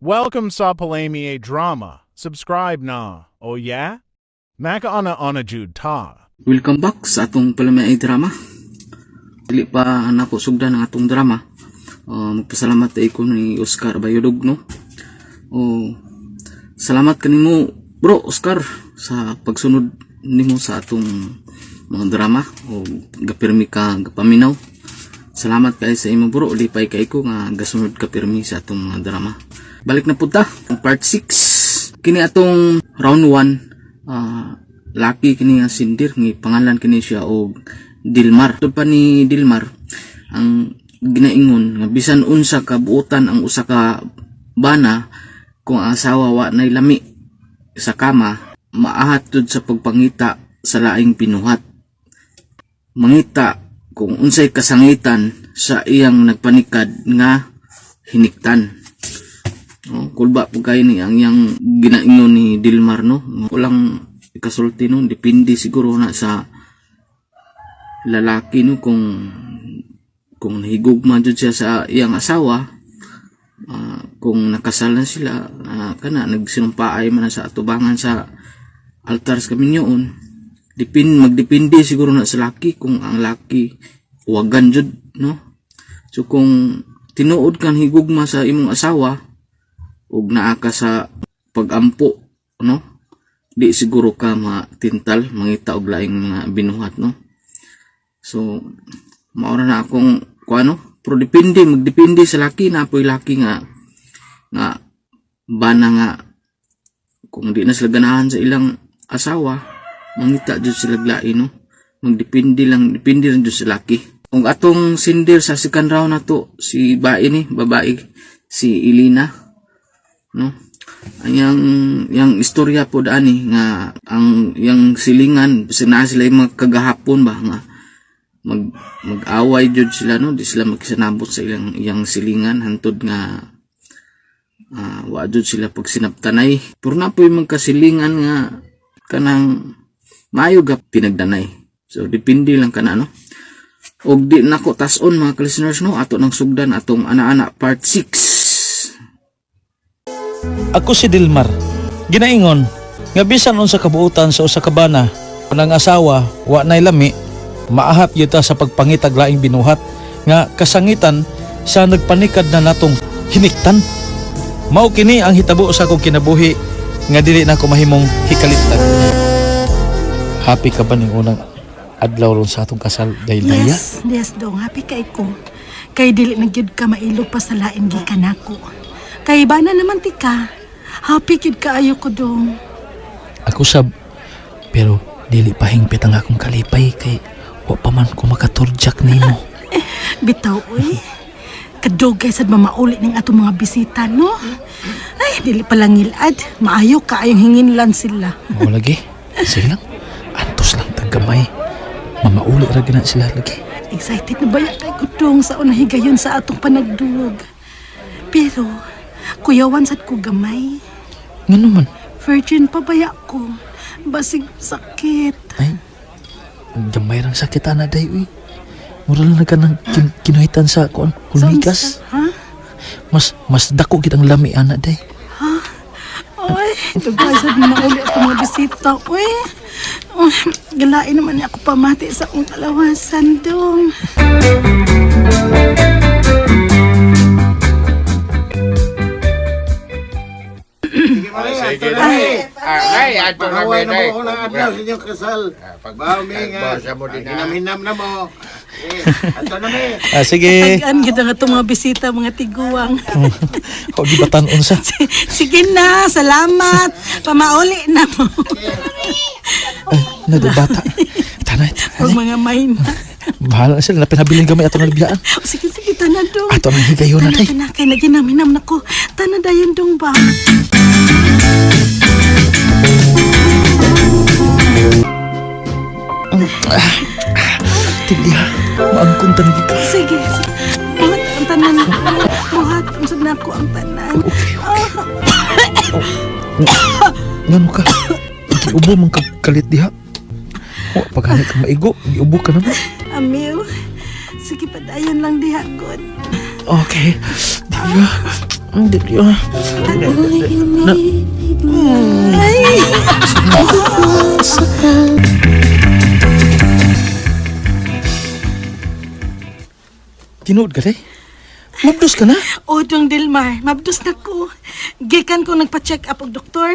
Welcome sa Palami Drama. Subscribe na. Oh yeah? Makaana ana jud ta. Welcome back sa atong Palami Drama. Dili pa nako sugdan ang atong drama. Magpasalamat tay ko ni Oscar Bayudog, no. Oh, salamat kanimo, bro Oscar, sa pagsunod nimo sa atong mga drama o gapirmi ka gapaminaw. Salamat kay sa imo, bro, lipay kay ko nga gasunod ka pirmi sa atong mga drama. Balik na pud ta, ang part 6. Kini atong round 1, laki kini nga sindir ngi pangalan kini siya og Dilmar. Tud pa ni Dilmar ang ginaingon nga bisan unsa ka buotan ang usa ka bana, kung ang asawa wa nay lami sa kama, maahat sa pagpangita sa laing binuhat. Mangita kung unsay kasangitan sa iyang nagpanikad nga hiniktan. Oh, kulba po kayo ni ang iyang ginaingon ni Dilmar, no. Walang ikasulti, no, depende siguro na sa lalaki, no, kung nahigugma jud siya sa iyang asawa, kung nakasal na sila, kana nagsinumpaay man na sa atubangan sa altar sa kaminyoon, magdepende siguro na sa laki kung ang laki wagan jud, no. So kung tinuod kang higugma sa imong asawa ug naa ka sa pagampo, no, di siguro ka matintal mangita og laing mga binuhat, no. So maura na akong kuano, pero depende, magdepende sa laki na po'y laki nga nga bana nga kung di na sila ganahan sa ilang asawa, mangita jud sila lain, no. Magdepende lang, depende rin jud sa laki. Kung atong sinder sa second round na to, si bae ni babae, si Elena, no. Ang yang istorya po dani nga ang yang silingan sina sila yung mga kagahapon ba nga mag-away jud sila, no, di sila magkisanabot sa ilang iyang silingan hantod nga wa jud sila pagsinabtanay, pero na po'y magkasilingan nga kanang maayo ga pinagdanay. So depende lang kana, no. Og di nako tas-on, mga listeners, no, ato nang sugdan atong ana-ana part 6. Ako si Dilmar. Ginaingon nga bisan unsa kabuutan sa usa ka bana, kung ang asawa wa nay lami, maahat gyud ta sa pagpangitag laing binuhat nga kasangitan sa nagpanikad na natong hiniktan. Mao kini ang hitabo sa akong kinabuhi nga dili na ko mahimong hikaliptan. Happy ka ba ning unang adlaw ron sa atong kasal dahil daya? Yes, dong. Happy kay ko. Kay dili na gyud ka mailog pa sa lain gikan nako. Kay bana naman ti ka. Happy gyud kaayo ko, dong. Ako sab, pero dili pa hingpit ang akong kalipay kay wa pa man ko makaturjak nimo. Bitaw uy. Kadugay sad mamauli ning atong mga bisita, no? Ay, dili pa lang ngilad. Maayo kaayong hinginlan sila. Mao lagi. Sige lang. Antos lang taggamay. Mamauli ra gina sila lagi. Excited na baya kay ko, dong, sa unang higayon sa atong panagduwag. Pero, kuyawan sad ko gamay. Ngano man? Virgin pa baya ko. Basig sakit. Ay, gamay rang sakit ana day uy. Mura lang na ka ng kinuhitan sa kuan, hulmigas. Ha? Mas mas dako gid ang lami ana day. Ay, dugay sad mauli atong mga bisita. Uy, uy, galain naman niya ako pamati sa akong kalawasan, dong. Sige na eh. Ay, ato na Pangaway na may mo unang adlaw sa inyong kasal. Pagbaw mi nga. Pagbaw mo din, ah. Hinam-hinam na mo. Eh, ato na mi. Ah, sige. Tagaan gid ang atong mga bisita, mga tiguang. Ko gibatan unsa. Sige na, salamat. Pamauli na mo. Ay, nagubata. Tanay, Huwag mga main. Bahala na sila. Napinabilin kami ato nalibiyaan. O, sige, sige, tanan dong. Ato ang higayon na Tanan, day. tanan, kay naginam-hinam na ko. Tanan dayon dong ba? Tili ha. Maangkon tanan ka. Sige, sige. Buhat ang tanan. Buhat, ang sad na ko ang tanan. Okay, okay. Ngano ka? Giubo man ka kalit diha. O, paghani ka maigo, giubo ka naman. Amiw. Sige, padayon lang diha, good. Okay. Diha. Dili ah. Na. Tinuod ka, day? Mabdos ka na? O, Dong Delmar, mabdos na ko. Gikan ko nagpa-check up og doktor.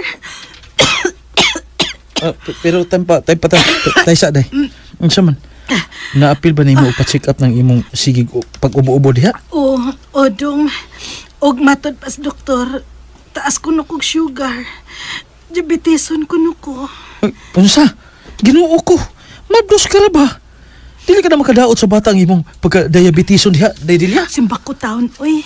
Ah, pero time pa, tay sa day. Unsa man? Naapil ba nimo pa-check up ng imong sigig pag-ubo-ubo diha? O, o Dong, og matod pas doktor, taas ko kog sugar. Diabeteson ko no ko. Ay, unsa? Ginoo ko. Mabdos ka ra ba? Dili ka na makadaot sa bata ang imong pagka-diabeteson diha, day Delia. Simba ko taon, oy.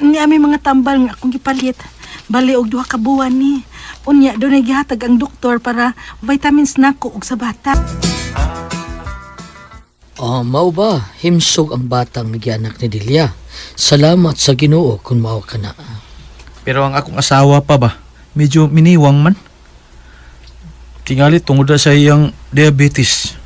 Ni ami mga tambal nga akong gipalit. Bali og duha ka buwan ni. Unya doon ay gihatag ang doktor para vitamins nako og sa bata. Oh, mao ba himsog ang batang nagyanak ni Delia. Salamat sa Ginoo kung mao ka na. Pero ang akong asawa pa ba, medyo miniwang man. Tingali tungod na sa iyang diabetes.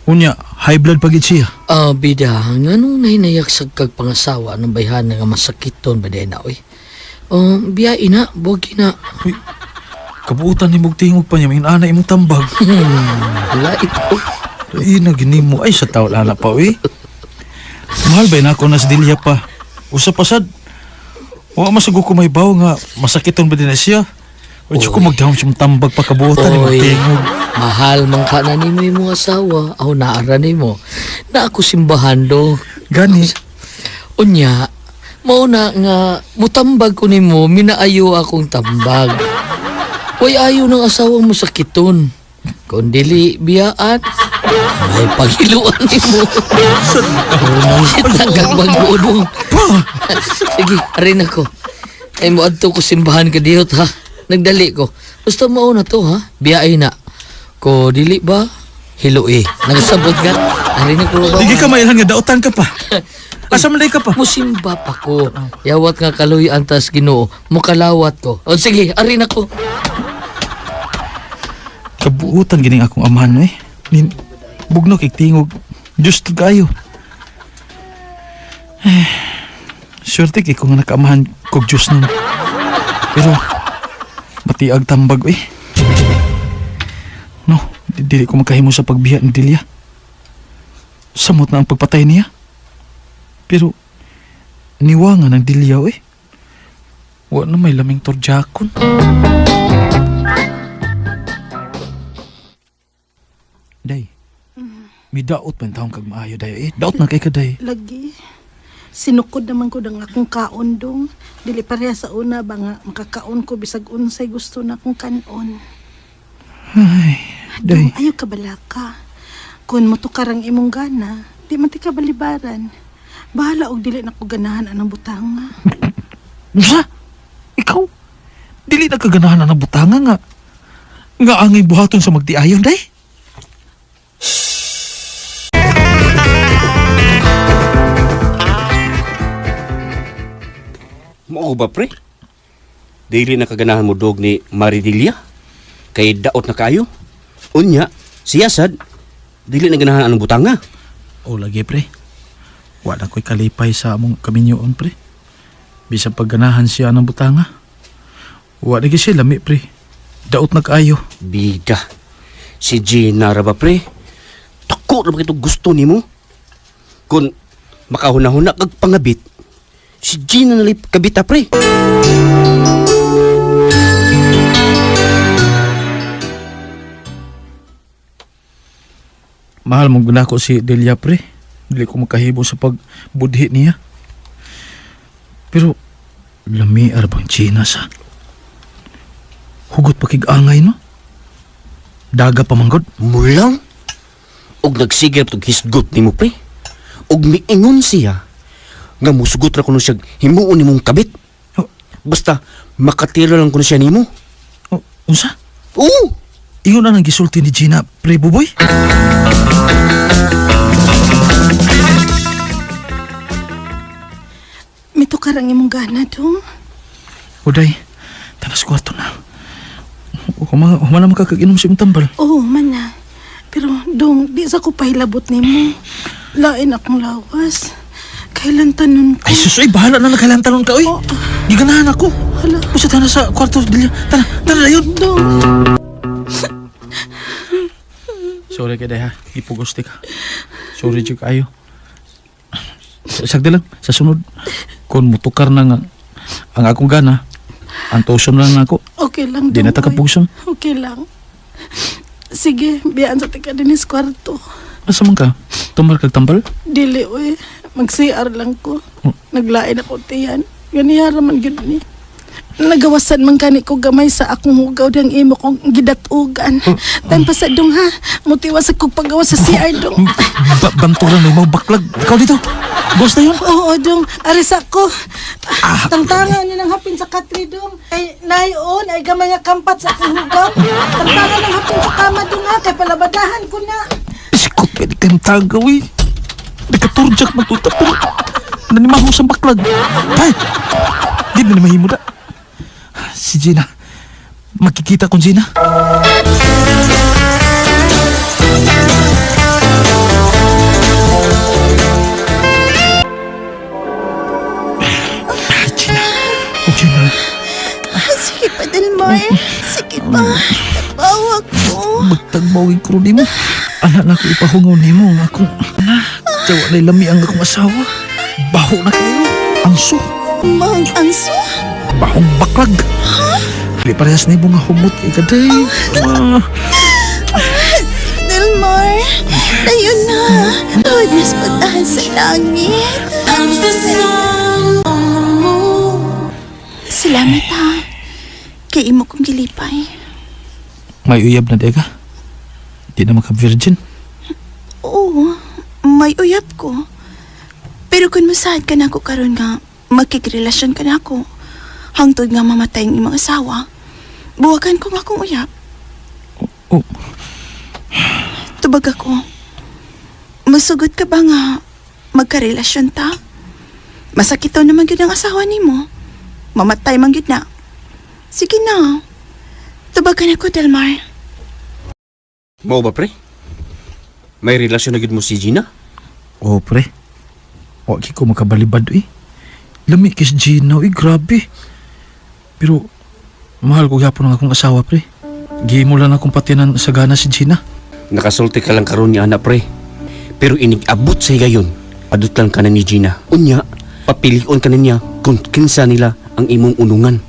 Unya, high blood pagid siya. Ah, bida, nganong nahinayak sa kag pangasawa ng bayhana nga masakiton ba na oy? Um, biya ina, buwag ina. Uy, kabuutan ni mong tingog pa niya, may ana imong tambag. Lait ko. Ay, nagini mo. Ay, sa tao lala pa, uy. Mahal ba na ako na sa Delia pa? Usa pa sad. Wa masugo ko may baw nga masakiton ba din na siya. Uy, ko magdahom siya tambag pa kabuutan ni mong Oy, tingog. mahal man ka na nimo imong asawa, aw naara nimo. Na ako simbahan do. Gani. Unya, mao na nga mutambag ko nimo, minaayo akong tambag. Way ayo ng asawa mo sakiton. Kung dili biyaan, may paghiluan nimo. Tagagbag-udong. Sige, arin ako. Ay mo adto ko simbahan ka dihot ha. Nagdali ko. Basta mao na to ha. Biyaay na. Ko dili ba? Hiloi. Nagsabot ka. Arin ako ba? Hindi ka mailhan nga dautan ka pa. Asa man day ka pa? Musimba pa ko. Yawat nga kaluy antas Ginoo. Mukalawat ko. O sige, arin ako. Kabuutan gining akong amahan eh. Nin, bugno kay tingog. Diyos to kayo. Eh, swerte kay ko nga nakaamahan kog Diyos nun. Pero, matiag tambag eh. No, dili ko makahimo sa pagbiya ni Delia. Samot na ang pagpatay niya. Pero, niwa nga ng Delia eh. Wa na may laming torjakon. Day. May daot man taong kag maayo day eh. Daot na kay ka day. Lagi. Sinukod naman ko ang akong kaon dong. Dili pareha sa una ba nga makakaon ko bisag unsay gusto na akong kanon. Ay, day. Dong, ayaw ka balaka. Kung motukar ang imong gana, di man ti ka balibaran. Bahala og dili na ko ganahan anang butanga. Unsa? Ikaw? Dili na kaganahan na butanga nga. Nga angay buhaton sa magdiayon day. Mao ba pre? Dili na kaganahan mo dog ni Maridilia? Kay daot na kayo? Unya, siya sad, dili na ganahan anong butanga. O lagi pre. Wa na ko'y kalipay sa among kaminyoon pre. Bisan pagganahan siya ng butanga. Wa na gyud siya lami pre. Daot na kaayo. Bida, si Gina ra ba pre? Tako ra ba kitong gusto nimo? Kung makahuna-huna kag pangabit, si Gina na lip kabita pre. Mahal mong gunako si Delia pre. Dili ko makahimo sa pagbudhi niya. Pero lami bang China sa. Hugot pa kig angay no. Daga pa manggod. Mulang? Og nagsigir tog hisgot nimo pre. Og miingon siya nga musugot ra kuno siya himuon nimong kabit. Oh. Basta makatiro lang kuno siya nimo. Oh, unsa? Oo. Ingon na nang gisulti ni Gina, pre Buboy. Mitukar ang imong gana dong. Uday, tanas kwarto na. Huma na makakaginom sa imong tambal. Oo, man na. Pero dong, di sa ko pahilabot nimo. Lain akong lawas. Kailan tanon ko? Ay sus, ay bahala na nagkalantanon ka oy. Giganahan ako. Hala. Basta tana sa kwarto Delia. Tana, tana na yun. Dong. Sorry kay Day ha. Ipugusti ka. Sorry jud kayo. Sagdi lang sa sunod kung mutukar na nga ang akong gana, ang tuson lang nako. Okay lang, Di na Dong, ta oy. kapugson. Okay lang. Sige, biyaan sa tika din kwarto. Asa man ka? Tumar kag tambal? Dili, oy. Mag-CR lang ko. Oh. Naglain ako tiyan. Ganihara man gyud ni. Nagawasan man kani ko gamay sa akong hugaw dang imo kong gidatugan. Time pa sa dong ha. Mutiwas ako pagawas sa CR dong. Banturan mo baklag. Ikaw dito. Ghost na yun. Oo, dong. Aris ako. Tangtangan niya ng hapin sa katri, dong. Ay, nayon, ay gamay nga kampat sa akong hugaw. Tangtangan ng hapin sa kama, dong ha. Kay palabadahan ko na. Isikot pwede kayong tagaw eh. Nagkaturjak matuta pero nanimaho sa baklag. Ay! Di na mahimo na. Si Gina. Magkikita kong Gina. Ah, Gina. Oh, Gina. Sige pa, Delmar. Sige pa. Tagbawa ko. Magtagbaw yung kuro nimo. Anak na ko ipahungaw nimo ang akong anak. Jawa na lami ang akong asawa. Baho na kayo. Angso. Mang angso? Bahong baklag. Di parehas na nga humot kay kaday. Ah, Sige, Delmar. Tayo na. Tuhod na sa pagtahan sa langit. Salamat ha. Kay imo kong gilipay. May uyab na di ka. Di na maka-virgin. Oo, may uyab ko. Pero kung masaad ka na ako karon nga, magkikrelasyon ka na ako. Hangtod nga mamatay ang imong asawa. Buwagan ko nga akong uyab. Oh, Tubag ako. Masugot ka ba nga magkarelasyon ta? Masakit daw naman gyud ang asawa nimo. Mamatay man gyud na. Sige na. Tubagan ako, Delmar. Mao ba pre? May relasyon na gyud mo si Gina? oh pre. Wa gyud ko makabalibad eh. Lami kis Gina eh, grabe. Pero mahal ko gyapon ang akong asawa pre. Gihimo lang akong patinan sa gana si Gina. Nakasulti ka lang karon niya anak pre. Pero inig-abot sa higayon, adutlan ka na ni Gina. Unya, papilion ka na niya kung kinsa nila ang imong unungan.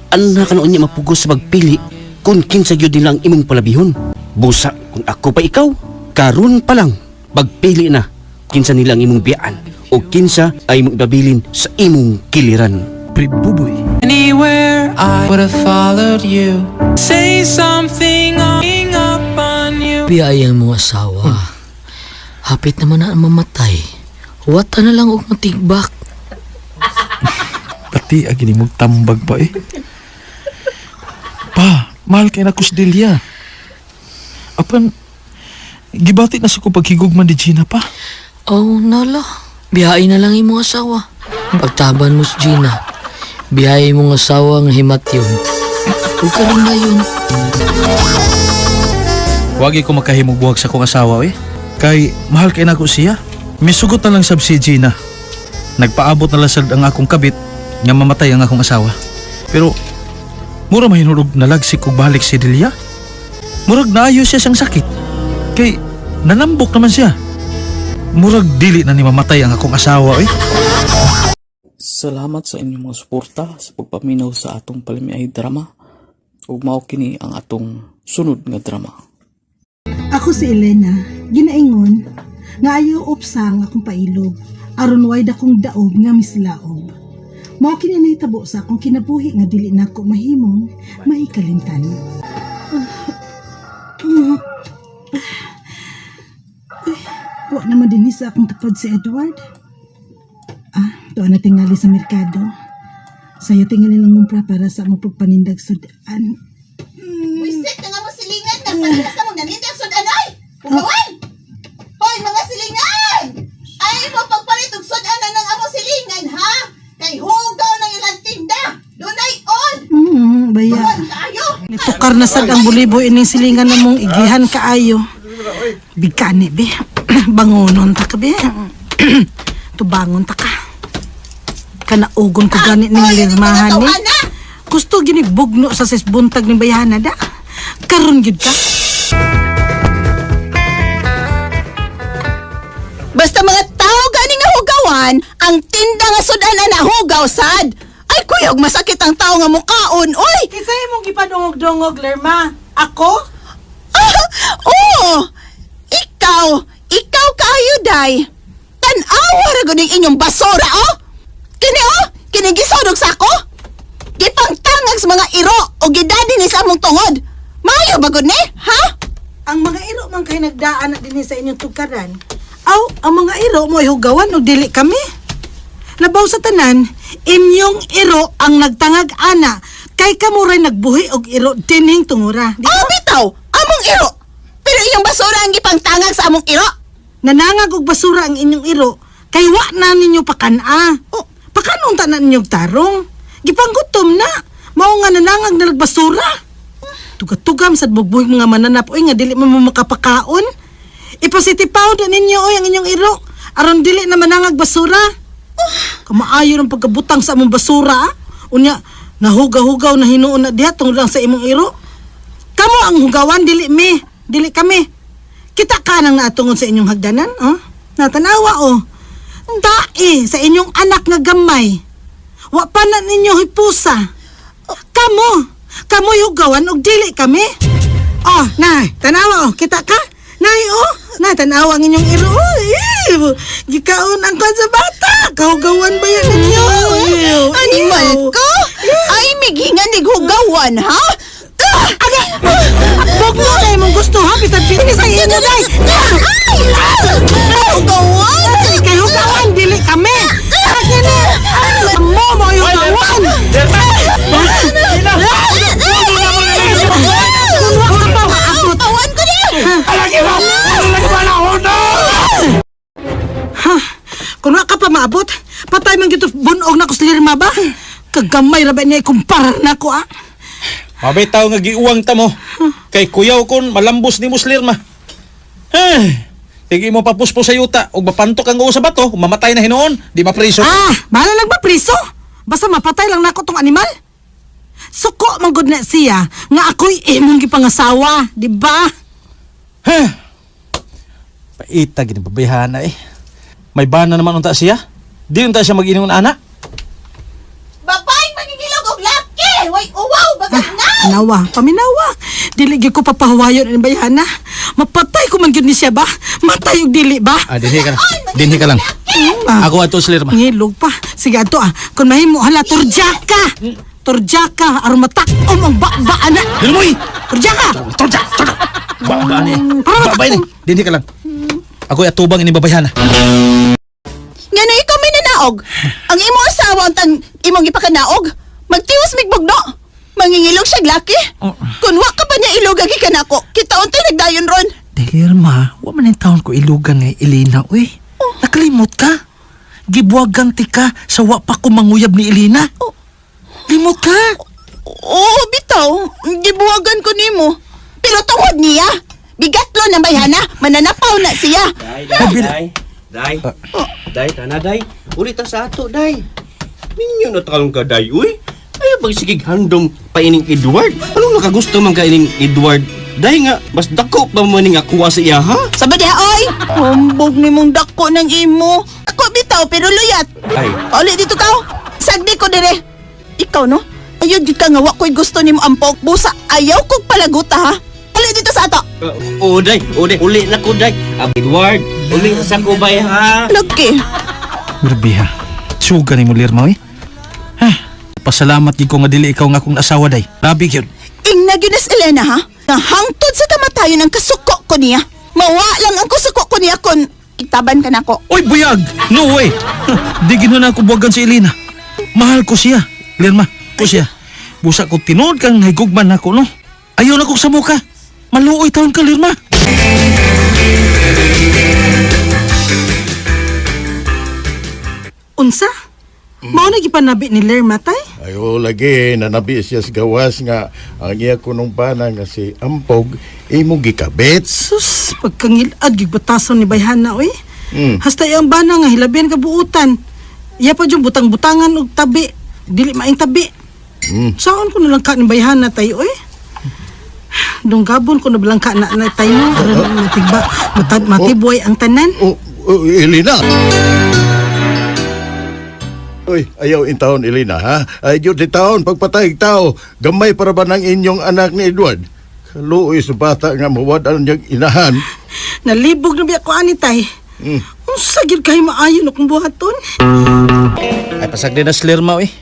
Anha ka na unya mapugos sa pagpili kung kinsa gyud nila ang imong palabihon. Busa kung ako pa ikaw, karon pa lang pagpili na kinsa nila ang imong biyaan o kinsa ay imong ibabilin sa imong kiliran. Pre Buboy. Anywhere I would have followed you. Say something, I'm up on you. Biyaya ang mga asawa. Hapit naman na ang mamatay. Wata na lang og matigbak. Pati agi ni mong tambag pa eh. Pa, mahal kay na ko si Delia. Apan, gibati na sa ko paghigugman ni Gina pa. Oh, nala. Biyahe na lang imong asawa. Pagtaban mo si Gina. Biyahe imong asawa nga himat yun. Ug karon na yun. Wagi ko makahimog buhag sa kong asawa eh. Kay mahal kay nako siya. Misugot na lang sab si Gina. Nagpaabot na lang sad ang akong kabit nga mamatay ang akong asawa. Pero mura mahinurog nalagsik kog balik si Delia. Murag naayo siya siyang sakit. Kay nanambok naman siya. Murag dili na ni mamatay ang akong asawa eh. Salamat sa inyong mga suporta sa pagpaminaw sa atong palamiay drama. Ug mao kini ang atong sunod nga drama. Ako si Elena, ginaingon, nga ayaw upsa ang akong pailog, aron way dakong daog nga mislaob. Mao kini nahitabo sa akong kinabuhi nga dili nako mahimong maikalimtan. Uy, wa naman din sa akong tapad si Edward. Ah, tuwa na tingali sa merkado. Sayo tingali lang ngumpra para sa among pagpanindag sudan. Wisit na nga mo silingan. Nagpalikas na mong nanindag sudan ay! Pugaway! Hoy, mga silingan! Ay mo pagpalit og sudan na ng amo silingan, ha? Kay hugaw ng ilang tinda. Dunay on! Baya. Tuon kaayo! Nitukar na sad ang bulibo ining silingan na mong igihan kaayo. Bigkani be. Bangonon ta ka be. Tubangon ta ka. Kanaugon ko gani ning Ay, lirmahan ni. tawhana! Gusto gini bugno sa sis buntag ni bayhana da. Karon gyud ka. Basta mga tao gani nga hugawan, ang tinda nga sudan na nahugaw sad. Ay kuyog masakit ang tao nga mukaon, oy. Kinsa imong gipadungog-dungog, Lerma? Ako? Ah, oo. Ikaw, ikaw kaayo day. Tan-awa ra gud ning inyong basura oh. Kini oh, kini gisodog sa ako. Gipangtangag sa mga iro o gidadi ni sa among tungod. Maayo ba gud ni? Ha? Ang mga iro man kay nagdaan na dinhi sa inyong tugkaran. Aw, ang mga iro mo hugawan og dili kami. Labaw sa tanan, inyong iro ang nagtangag ana kay kamo ray nagbuhi og iro dinhing tungura. Di Oh, bitaw, among iro. Pero inyong basura ang gipangtangag sa among iro. Nanangag og basura ang inyong iro kay wa na ninyo pakan-a. Oh. Pakanon ta na ninyong tarong. Gipanggutom na. Mao nga nanangag na nagbasura. Tugatugam sad bugbuhig mga mananap oy nga dili man mo makapakaon. Ipasitipaw na ninyo oy ang inyong iro aron dili na manangag basura. Kamaayo ng pagkabutang sa among basura. Ah. Unya nahugaw-hugaw na hinuon na diha tungod lang sa imong iro. Kamo ang hugawan dili mi, dili kami. Kita ka nang naatungod sa inyong hagdanan, oh? Natanawa, oh. Tae sa inyong anak nga gamay. Wa pa na ninyo hipusa. Kamo, kamo'y hugawan og dili kami. Oh, nay, tanawa oh, kita ka? Nay, oh, nay, tanawa ang inyong iro. Oh, ew, gikaon ang kwan sa bata. Kahugawan ba yan ninyo? Ew, Animal ew. ko? Ay, mighingan ni hugawan, ha? Ah! Aga! Bugno na imong gusto ha, bitag-bitag sa inyo, day. Ay! Hugawan! Kay hugawan, dili kami. Kini, mo mo yung hugawan. Kung wa ka pa maabot. Tawan ko ni! Ha? Kung wa ka pa maabot, patay man gito bunog na ko sa lirma ba? Kagamay ra ba niya ikumpara na ko ah. Mabitaw nga giuwang ta mo. Kay kuyaw kon malambos ni Muslirma. Eh, sige mo papuspos sa yuta ug mapantok ang uo sa bato, mamatay na hinuon, di ba priso? Ah, bahala lang ba priso? Basta mapatay lang nako tong animal. Suko man gud na siya nga ako'y imong gipangasawa, di ba? Heh. Paita gini babayhana eh. May bana naman unta siya. Di unta siya mag-inom ana. Babaeng mangingilog og laki! Way uwaw, bagag na! Nawa, paminawa. Dili gyud ko papahuwayon ani bayhana. Mapatay ko man gyud ni siya ba? Matay og dili ba? Ah, dinhi ka lang. Dinhi ka lang. Ah. Ako ato Slirma. Ngilog pa. Sige ato ah. Kung mahimo hala turja ka. Turja ka aron matak-om ang ba ana. Dilmoy! Turja ka. Torja! Torja! Ba ba ni? Para Ba ba ni? Dinhi ka lang. Ako atubang ini babayhana. Ngano ikaw may nanaog? Ang imong asawa ang tang imong ipakanaog? Magtiwas migbugno! Mangingilog siya laki? Kung wa ka pa niya ilog agi kanako, kita untay nagdayon ron. Delirma, wa man ang taon ko ilugan nga Elena, uy. Nakalimot ka. Gibuwagan ti ka sa wa pa ko manguyab ni Elena. Limot ka. Oo, bitaw. Gibuwagan ko nimo. Pero tungod niya, bigatlo na bayhana, mananapaw na siya. Day, day, day. Day. Day, tana, day. Ulit ta sa ato, day. Minyo na takalong ka, day, uy. Ay, pag sige handom pa ining Edward. Anong nakagusto man ka ining Edward? Day nga, mas dako pa man ning akuha sa iya, ha? Sabi diha, oy! Humbog ni mong dako ng imo. Ako bitaw, pero luyat. Ay. Pauli dito ka. Sagdi ko dire. Ikaw no? Ayun gid ka nga wa ko'y gusto nimo ampok busa. Ayaw kog palaguta ha. Pauli dito sa ato. Oo, day. Oo, day. Uli na ko, day. Ah, Edward, uli sa kubay, ha? Lagi. Grabe ha. Suga ni mo Lirma, uy. Ha? Pasalamat gid ko nga dili ikaw nga akong asawa, day. Grabe gyud. Ingna gyud na si Elena ha. Nga hangtod sa kamatayon ang kasuko ko niya. Mawa lang ang kasuko ko niya kon itaban ka nako. Oy, buyag! No way! Di gino na ako buwagan si Elena. Mahal ko siya. Lirma, ko siya. Busa ko tinuod kang higugman nako, no? Ayaw na kong samuka. Maluoy taon ka, Lirma. Unsa? Mao na gipanabi ni Lerma tay? Ayo lagi nanabi siya sa gawas nga ang iya kunong bana nga si Ampog imo gikabit. Sus, pagkangilad gyud batason ni bayhana oy. Mm. Hasta iyang bana nga hilabihan ka buutan. Iya pa yung butang-butangan og tabi. Dili maing tabi. Saan ko na lang ka ni bayhana tayo oy? Dunggabon ko na lang ka na, na tayo aron matigba matibway ang tanan. Oh, oh, Elena. Uy, ayaw in taon, Elena, ha? Ay, Diyos di taon, pagpatay tao, gamay para ba ng inyong anak ni Edward? Kaluoy sa bata nga mawad-an niyang inahan. Nalibog na biya ko ani tay. Unsa gyud kay maayo no kung buhaton? Ay pasag din na si Lerma eh.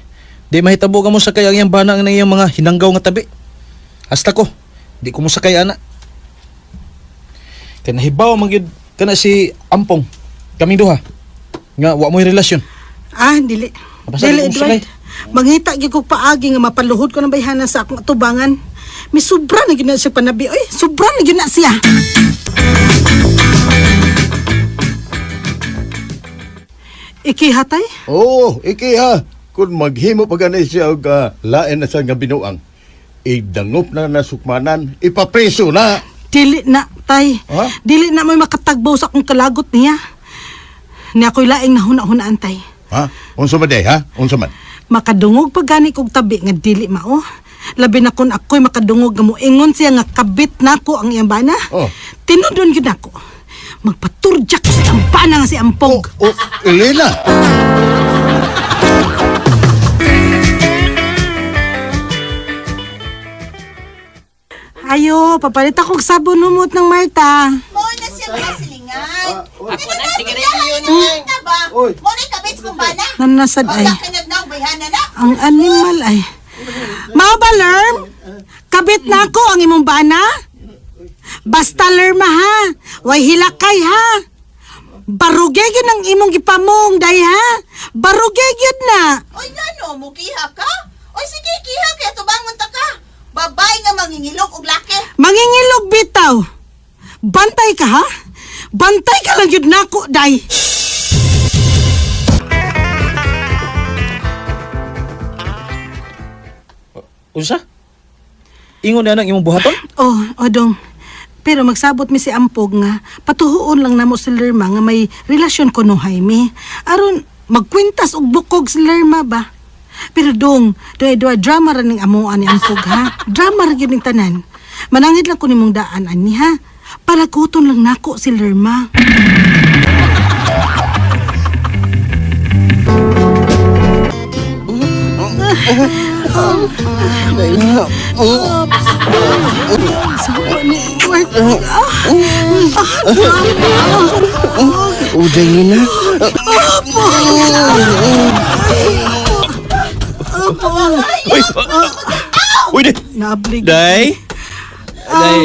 Di mahitabo ka mo sakay ang iyang bana ng iyang mga hinanggaw nga tabi. Hasta ko, di ko mo sakay ana. Kay nahibaw man gyud kana si Ampong. Kaming duha. Nga wa mo'y relasyon. Ah, dili. Basta Dili, di ko Edward. Mangita gyud kog paagi nga mapaluhod ko ng bayhana sa akong atubangan. May sobra na gyud na siya panabi. Oy, sobra na gyud na siya. Ikihatay? Oo, iki ha. Kung maghimo pa gani siya og lain na sa nga binuang, idangop na nasukmanan, ipapreso na. Dili na, tay. Ha? Dili na mo'y makatagbaw sa akong kalagot niya. Niya ako'y laing nahuna-hunaan, tay. Ha? Unsa man day, ha? Unsa man? Makadungog pa gani kog tabi nga dili mao. Labi na kun ako'y makadungog nga moingon siya nga kabit nako ang iyang bana. Oh. Tinudon gyud nako. Magpaturjak ko sa iyang bana nga si Ampog. Oh, Elena! Ayo, papalit akong sabon humot ng Marta. Mo na siya mga silingan. Ako na sigarilyo na ba? Mo na kabits kung bana. Nanasad ay. Kinag na bayhana na. Ang animal ay. Mao ba, Lerm? Kabit na ako ang imong bana? Basta, Lerma, ha? Way hilakay, ha? Baruge gyud ang imong gipamong, day, ha? Baruge gyud na. Oy ngano mo kiha ka? Oy sige kiha kay tubangon ta ka. Babae nga mangingilog og laki. Mangingilog bitaw. Bantay ka, ha? Bantay ka lang yun nako, day. Unsa? Ingon na nang imong buhaton? Oh, odong. Pero magsabot mi si Ampog nga, patuhuon lang namo si Lerma nga may relasyon ko no Jaime. Aron magkwintas og bukog si Lerma ba? Pero dong, doy doy drama ra ning amoan ni Ampog ha. Drama ra gyud ning tanan. Manangit lang ko nimong daan ani ha. Palaguton lang nako si Lerma. Sawa ni Edward. Uday na. Uy! Uy, day! Naablig. Day! Day!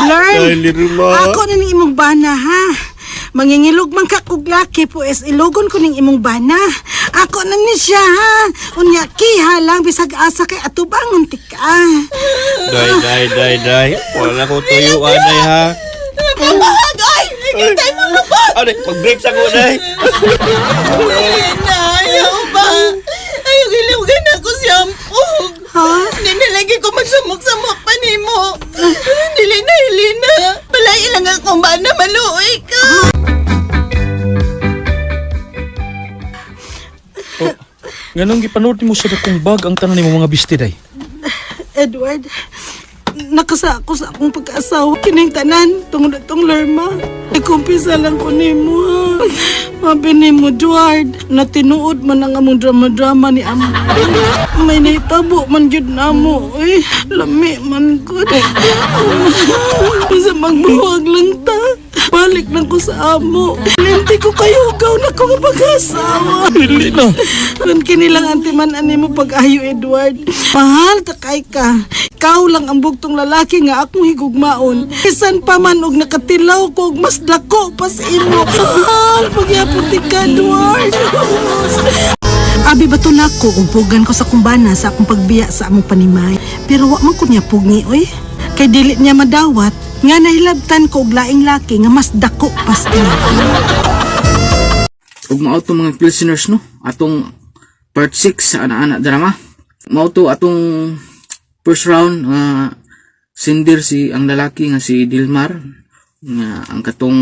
Learn. Day, Lerma. Ako na ning imong bana ha. Mangingilog man ka kog laki pues ilogon ko ning imong bana. Ako na ni siya ha. Unya kiha lang bisag asa kay atubangon ti ka. Day, day, day, day. Wala ko tuyo, anay, ha? Pabahag oy. Hintay mo lubot. Anay, mag-break sa ko, day. Elena, ayaw ba? Ayaw gilugan ako si Ampog. Ha? Hindi na lagi ko magsamok-samok pa nimo. Dili na, Elena. Balay lang akong bana maluoy ka. Nganong gipanood nimo sa dakong bag ang tanan nimo mga bisti day? Edward, nakasa ako sa akong pagkaasawa. Kining tanan, tungod na tong lerma. Nagkumpisa lang ko nimo ha. Mabi nimo, Edward, na tinuod man ang among drama-drama ni amo. May nahitabo man gyud namo. Uy, lami man gud. Sa magbuwag lang ta. Balik lang ko sa amo. Linti ko kayo, gaw na ko nga pag-asawa. Dili na. Kun kini lang ang timan ani mo pag-ayo, Edward. Mahal ta kay ka. Ikaw lang ang bugtong lalaki nga akong higugmaon. Bisan pa man og nakatilaw ko og mas dako pa sa imo. Mahal pagyapon ti ka, Edward. Abi ba to nako umpugan ko sa kumbana sa akong pagbiya sa among panimay. Pero wa man ko niya pugngi oy. Kay dili niya madawat nga nahilabtan ko og laing laki nga mas dako pa sa imo. Ug mao to mga listeners no, atong part 6 sa ana-ana drama. Mao to atong first round nga sinder si ang lalaki nga si Dilmar nga ang katong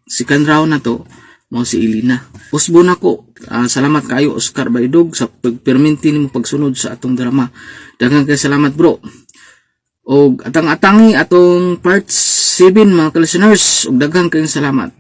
second round na to Mao si Elena. Usbo nako. Ah, salamat kayo, Oscar Baidog, sa pagperminti nimo pagsunod sa atong drama. Daghang kay salamat, bro. Og atang-atangi atong part 7, mga listeners, ug daghang kayong salamat.